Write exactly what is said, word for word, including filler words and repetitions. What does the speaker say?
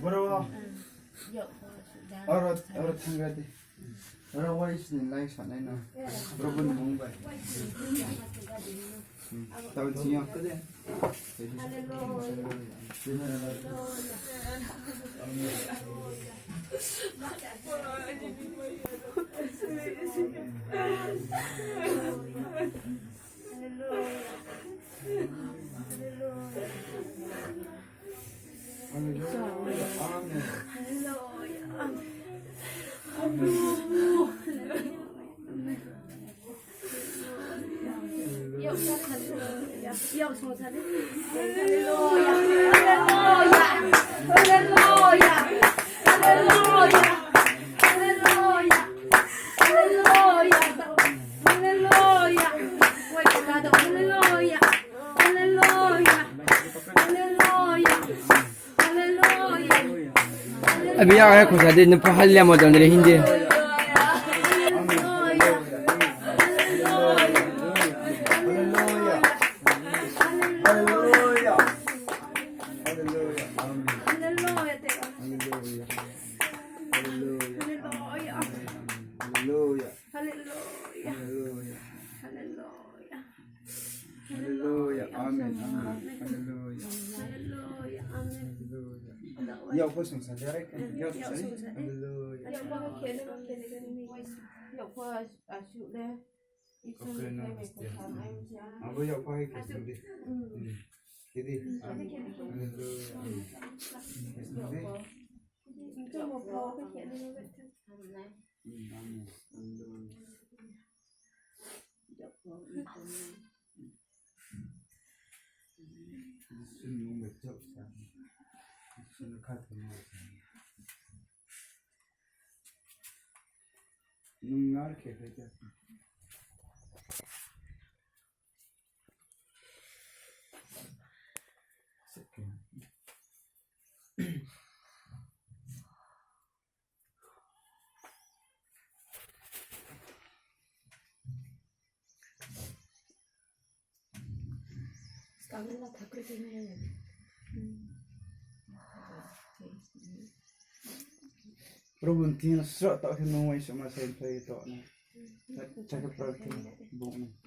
Boro wo. Oro, oro thangga di. Oro wai sini lai sanai no. Boro bo ni mung bai. Hmm. Tao sing yo. Hallelujah. Hallelujah. Amen. Hallelujah. Amen. Hallelujah. Hallelujah. Hallelujah. Hallelujah. Hallelujah. Hallelujah. Hallelujah. Hallelujah. Hallelujah. Hallelujah. Hallelujah. Hallelujah. Hallelujah. Abi ya, aku tadi nampak hal yang mau dari Hindi. Hallelujah. Hallelujah. Hallelujah. Amen. Hallelujah. Hallelujah. Hallelujah. Hallelujah. Hallelujah. Hallelujah. Hallelujah. Amen. Amen. Hallelujah. Hallelujah. Amen. Hallelujah. Hallelujah. Yao pho sung sa di, right? Yao sung sa di. Hallelujah. Yao pho khe, yao pho khe. Yao pho, ah, su le. Okay, no. Abo yao pho hai khe sung di. Hmm. Khe di. Hallelujah. Khe sung di. Amen. Hallelujah. Nung ngar khe khe khe. Probu, nthing yo sroh taoh khe nung uaingsouhma saingphlai ye taoh nai. Chakhe pral khe bung nai.